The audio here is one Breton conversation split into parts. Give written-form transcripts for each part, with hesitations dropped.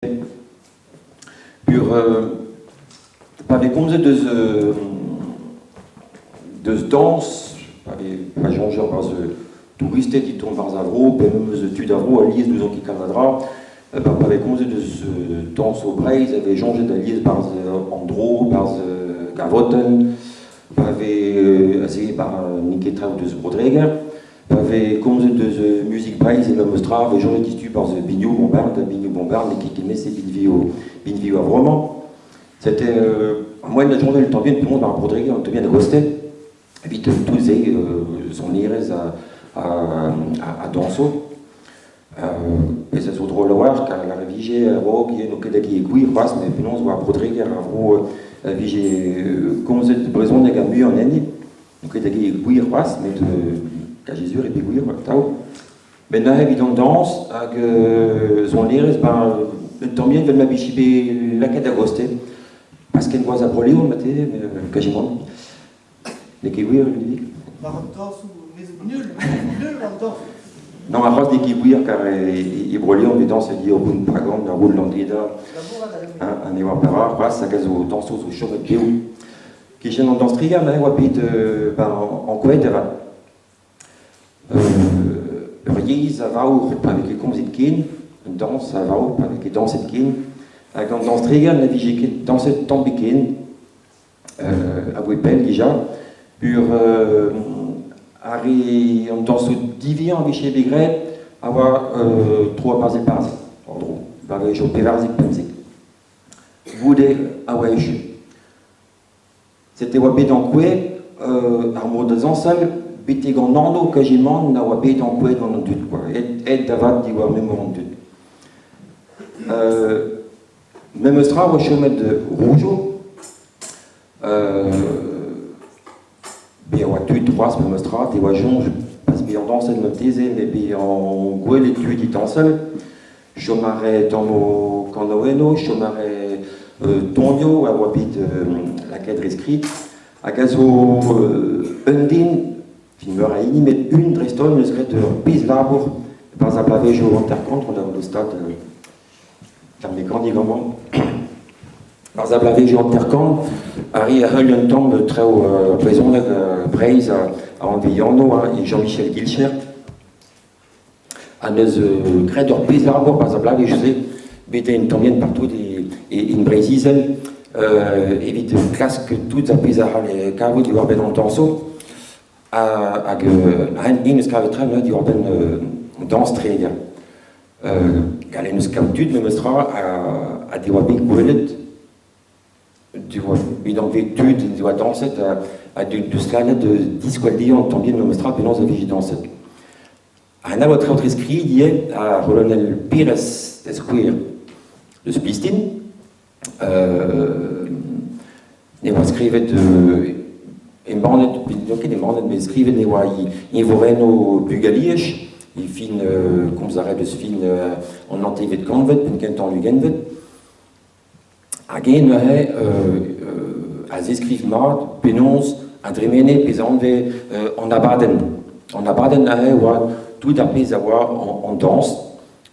Pur pa vez komzet deus deus dañs, pa vez pa soñjer 'barzh touristed e tont 'barzh ar vro pe memes tud ar vro alies n'ouzon ket kalz a dra, pa vez komzet deus dañsoù Breizh e vez soñjet alies 'barzh an dro, 'barzh Gavotenn, pa vez aze 'ba n'eo ket traoù deus Bro-Dreger. Pa vez komzet deus muzik Breizh e memes tra, 'vez soñjet distu 'barzh Biniou Bombard, da Biniou Bombard n'eo ket kement-se binvioù a-vremañ. C'était moaien da soñjal un tamm bihan penaos 'ba Bro-Dreger un tamm bihan a-gostez evit tout se sonerezh ha dañsoù. Pezh a zo drol a-walc'h kar lâret 'vije a-raok ivez n'o ket hag e gwir c'hoazh met penaos 'oa Bro-Dreger ar vro a vije komzet brezhoneg ar muiañ enni. N'eo ket hag e gwir c'hoazh, met kazi-sur eo bet gwir atav. Met neuze evit an dañs hag sonerezh, ben un tamm bihan evel ma vije bet lakaet a-gostez. Pas ken gwazh ha Bro-Leon marteze, met kazimant. N'eo ket gwir, Ludovic? War an dañsoù, me zo nul, nul war an dañsoù. Non, ar c'hoazh n'eo ket gwir kar e Bro-Leon bet dañset ivez Roun Pagan, Roun Landeda, hein, an eo ar pevar c'hoazh hag a zo dañsoù zo chomet bev. Kichen an dañs-trigar neuze oa bet 'ba ankouaet avat. Ur yezh a vaour pa vez ket komzet ken, un dañs a vaour pa vez ket dañset ken, hag an dañs-treger ne vije ket dañset tamm ebet ken, aboe pell dija. Pur ar re an dañsoù diwezhañ a vije bet graet a oa tro ha parzh war-dro, bloavezhioù 14, 15. Goude a oa echu. Sete oa bet ankouaet ar mod da zañsal betek an anv kazimant a oa bet ankouaet gant an dud kwa, aet da vat diwar memor an dud. Memes tra oa chomet Roujo, bezañ oa tud c'hoazh memes tra, te oa soñj pas bezañ dañset marteze met bezañ gwelet tud e dañsal. Chom a rae tammoù kanaouennoù, chom a rae tonioù a oa bet lakaet dre skrid hag a zo un den, fin meur a hini, met un dreist-holl neus graet ur pezh labour e-barzh ar bloavezhioù 50 gant ar stad ar mekanik amañ. Barzh ar bloavezhioù 50, arri a heul un tamm traoù brezhoneg Breizh a anvez anv, hein, Jean-Michel Guilcher. Ha neus graet ur pezh labour 'barzh ar bloavezh-se, bet eo un tamm bihan partout e in Breizh-Izel evit klask tout ar pezh a c'halle kavout diwar-benn an dañsoù. Hag int eus kavet tra neuze diwar-benn dañs Treger. Gallet eus kaout tud memes tra ha diwar bet gwelet bet anvet tud en doa dañset ha deus lakaet diskwel dezhañ un tamm bihan memes tra penaos e vije dañset. Ha oa traoù dre skrid ivez ar c'holonel Pérez da skouer deus Plistin. Ne oa skrivet embannet, n'eo ket embannet, met skrivet ne oa eñvorennoù bugaliaj e fin komz a rae deus fin an naontekvet kantved, penn kentañ an ugentvet. Hag eñ neuze a zeskriv mat penaos a dremene pezh anvez an abadenn. An abadenn neuze oa tout ar pezh a oa an dañs,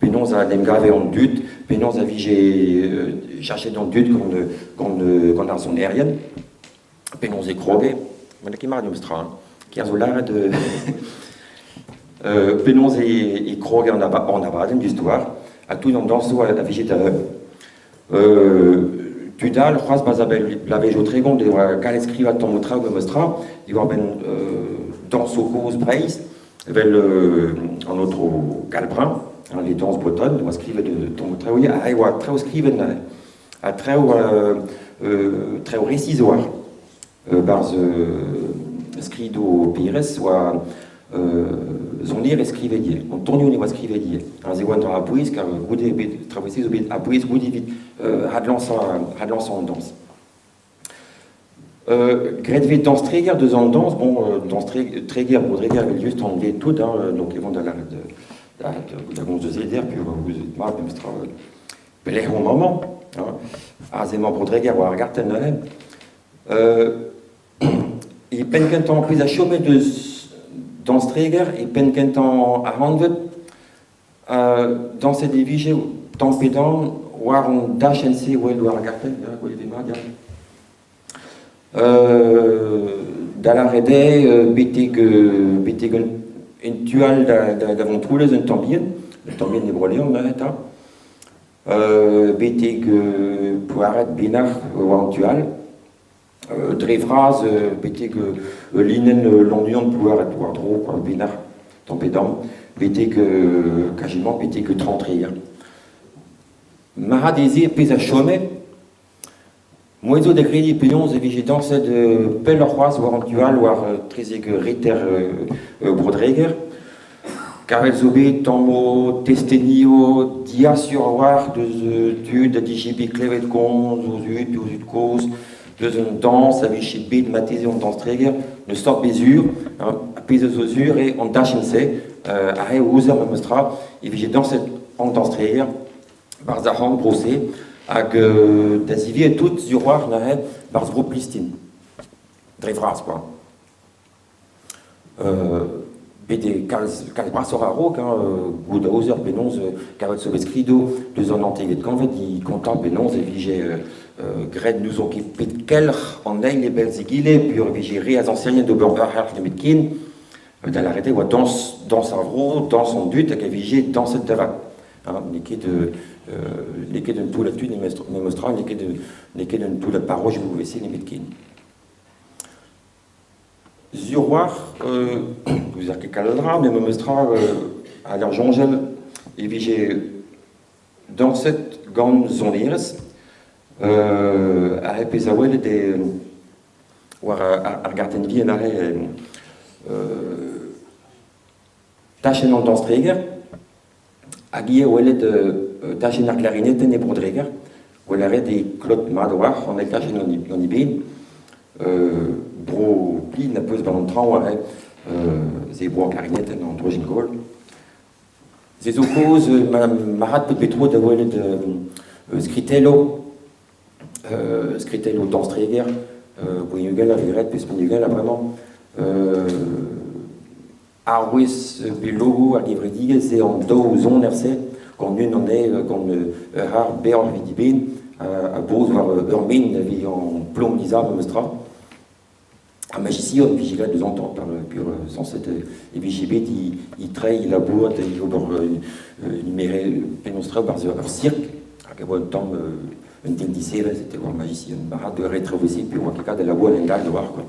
penaos a en em gave an dud, penaos a vije chachet an dud gant ar sonerien, penaos e kroge. N'eo ket mat memestra, hein. Ker zo lâret penaos e kroge an abadenn diouzh-douar ha tout an dañsoù a vije da heul. Tud all c'hoazh pa bloavezhioù 30 e oa gallet skrivañ tammoù traoù memes tra diwar-benn dañsoù kozh Breizh evel an aotrou Galbrun, hein, les danses bretonnes, oa skrivet tammoù traoù ivez, ha e oa traoù skrivet neuze ha traoù traoù resis a-walc'h. Barzh skridoù Pérez oa sonerezh skrivet ivez, an tonioù ne oa skrivet ivez. Aze e oa un dra a-bouez kar goude bet traoù-se zo bet a-bouez goude evit adlañsañ an dañs. Graet vez dañs Treger deus an dañs, bon dañs Treger, Bro-Dreger evel-just anvet tout, hein, donc e vont da lâret da gomz deus Eder, puis gouzout mat memes tra pelec'h on amañ. Hein. Aze emañ Bro-Dreger war ar gartenn neuze. E penn-kentañ pezh a chome deus dañs Treger, e penn-kentañ ar c'hantved, dañset e vije tamm pe damm War an dachenn-se well war ar gartenn, ya, gwelet eo mat, ya. Da lâret eo betek betek un tu all da Vontroulez un tamm bihan, un tamm bihan e Bro-Leon neuze 'ta. Betek Poaret Benac'h war an tu all. Dre vras betek ul linenn Lannuon Plouaret war-dro kwa, Benac'h tamm pe damm, betek kazimant betek Trantreer. Marc'had ez eo pezh a chome. Mouezh zo da grediñ penaos e vije dañset pelloc'h c'hoazh war an tu all war 13 reter Bro-Dreger. Kavet zo bet tammoù testenioù diasur a-walc'h deus tud a dije bet klevet komz o zud, o zud-kozh, deus un dañs a vije bet marteze an dañs Treger. N'eus forzh bet sur, ar pezh a zo sur eo an dachenn-se, ar re ouzer memes tra, e vije dañset an dañs Treger. 'barzh ar c'horn-bro-se hag da ziviet tout sur-walc'h neuze 'barzh bro Plistin dre vras kwa. Bet eo kalz kalz brasoc'h a-raok hein, goût aozer penaos kavet zo bet skridoù deus an naontekvet kantved i kontañ penaos e vije graet n'ouzon ket pet kelc'h an eil e-belz egile peogwir e vije re a zañserien d'ober ur c'helc'h nemetken. Da lâret eo oa dañs dañs ar vro, dañs an dud hag e vije dañset da vat. N'eo ket n'eo ket un toullad tud memes tra, n'eo ket n'eo ket un toullad parrozioù evel-se nemetken. Sur 'walc'h n'ouzer ket kalz a dra, met memes tra hag ar soñjal e vije dañset gant sonerezh ar pezh a welet eo war ar gartenn vihan aze tachenn an dañs-Treger hag ivez welet tachenn ar glarinetenn e Bro-Dreger. Gwell a ret eo klot mat a-walc'h an eil tachenn gant eben. Bro Plin a peus gant an traoñ aze, se bro ar glarinetenn an Drojin-Gaol. Se zo kaoz marc'had pet bet tro da welet skritelloù skritelloù dañs-Treger, Gwiniugel a vez graet pe Spinugel a-vremañ. Arouez biologoù ar gevredigezh eo an daou soner-se, gant unan anezhe gant ur c'harr berr evit eben, a-boz war ur maen evit an plom dizalc'h memes tra. Ar majisian vije graet deus an peogwir sañset e vije bet e treiñ, e labourat, e ober penaos traoù barzh ur sirk, hag e oa un tamm un den disevel, c'était war majisian. Marc'had de retrovezit pe oa ket kat da labourat en gall war quoi.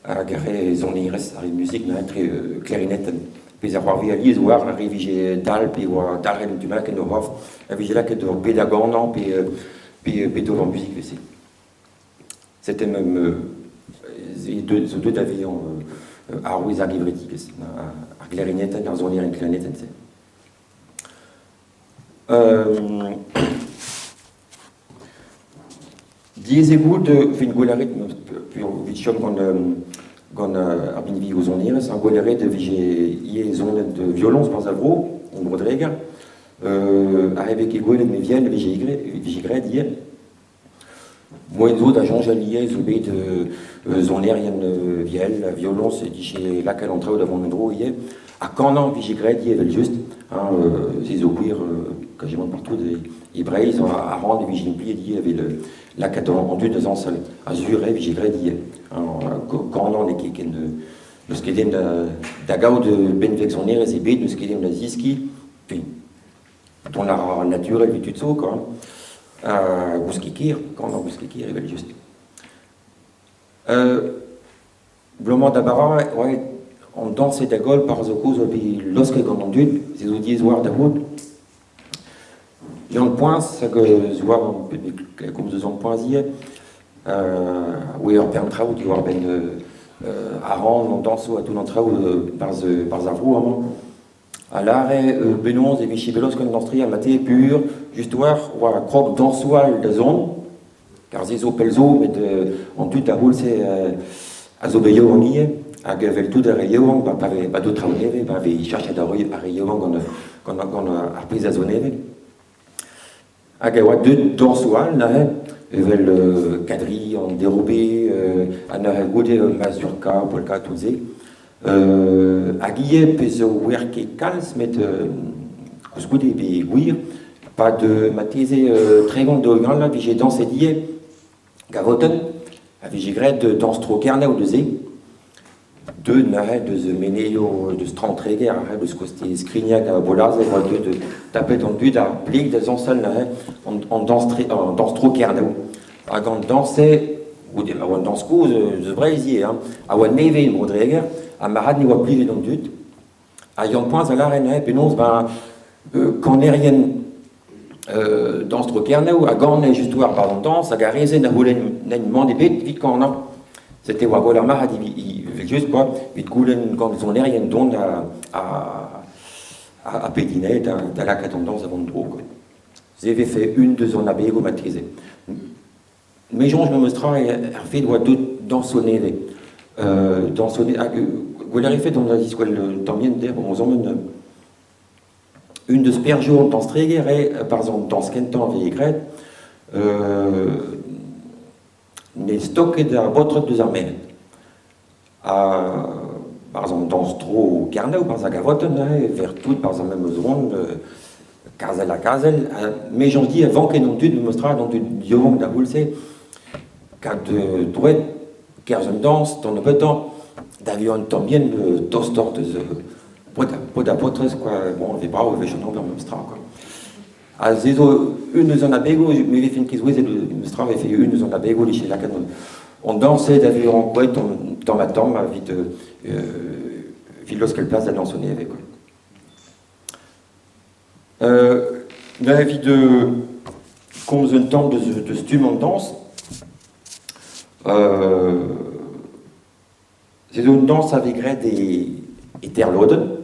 Hag ar re sonerezh, ar re muzik neuze tre klarinetenn. Pezh a c'hoarvez alies war ar re vije dall pe oa dalc'het un tu bennak en o c'horf, a vije lakaet ur bed a ganañ pe pe pe d'ober muzik evel-se. C'était même zo deuet da vezañ arouez ar gevredigezh, ar glarinetenn, ar sonerien klarinetenn-se. Diaes eo goût evit gwell a rit evit chom gant gant ar binvioù sonerezh. Ar gwell a rit e vije ivez sonet violoñs barzh ar vro, en Bro-Dreger. Ar re vez ket gwelet mevien e vije graet ivez. Moaien zo da soñjal ivez zo bet sonerien viel, violoñs e vije lakaet an traoù da vont en-dro ivez. Ha kanañ vije graet ivez evel-just. Hein, se zo gwir quasiment partout e Breizh a ran e vije implijet ivez evit lakaat an dud da zañsal. A-sur e vije graet ivez. Kanañ n'eo ket ken n'eus ket den da gaout benveg sonerezh ebet, n'eus ket den da zeskiñ. Enfin, dont a ra naturel evit tud zo quoi. Gouskiñ ker, kanañ gouskiñ ker evel-just. Blomañ da bara, ouais, an dañs da goll par zo kozh bet laosket gant an dud, se zo diaes war da c'hoût. Yann Poeñs hag zo war komz eus an Poeñs ivez, oe ur bern traoù diwar-benn ar ran, an dañsoù ha tout an traoù barzh barzh ar vro amañ. A lâre penaos e vije bet laosket an dañs-tre mate pur, just war oa krog dañsoù all da zont. Kar se zo pell zo, met an dud da c'houlz-se a zo bet yaouank ivez, hag evel tout ar re yaouank, ba pa vez ba deu traoù nevez, ba vez chachet ar re yaouank gant gant gant ar pezh a zo nevez. Hag e oa deuet dañsoù all neuze, evel kadri, an dérobé, ha neuze goude mazurka, polka, tout se. Hag ivez pezh zo 'oer ket kalz, met koulskoude eo bet gwir. Pad marteze 30 daou-ugent vloaz 'vije dañset ivez gavotenn a vije graet dañs tro Kernev neuze. Deuet neuze deus Menelio deus Traoñ-Treger aze deus kostez Skrigneg ha Bolazeg oa deuet tapet an dud ar pleg da zañsal neuze an dañs tro Kernev. Hag an dañs-se, goude ma oa an dañs kozh eus Breizh ivez hein, a oa nevez e Bro-Dreger ha marc'had ne oa plijet an dud. Ha Yann Poazh a lâre neuze penaos ben kanerien dañs tro Kernev a gane just war bar an dañs hag ar re-se na c'houlennent mann ebet evit kanañ. C'était war gwall ar marc'had evel-just quoi, evit goulenn gant sonerien dont ha pediñ anezhe da lakaat an dañs da vont en-dro quoi. Se 'vefe un deus an abegoù marteze. Me 'soñj memes tra er fed 'oa deut dañsoù nevez. Dañsoù hag gwell a refet dont da ziskwel un tamm yen dec'h on un Un deus perzhioù an dañs-Treger eo barzh an dañs kentañ a veze graet ne stok ket ar baotred deus ar merc'hed. Ha barzh an dañs-tro Kernev, barzh ar gavotenn neuze, e ver tout barzh ar memes ront, kazel ha kazel. Ha me 'soñj din e vanke d'an dud memes tra, d'an dud yaouank d'ar c'houlz-se, kad droed kerzh an dañs, d'an nebeutañ, da vezañ un tamm bihan tostoc'h deus Paotr ha paotrez quoi, bon, e vez brav e vez an ober memes tra quoi. Ha se zo un eus an abegoù, me vefen ket souezhet memes tra, vefe un eus an abegoù 'vije lakaat on dañse da vezañ ankouaet tamm ha tamm evit evit laoskel plas da dañs nevez quoi. Neuze evit komz un tamm deus stumm an dañs, se zo un dañs a vez graet e, e teir lodenn.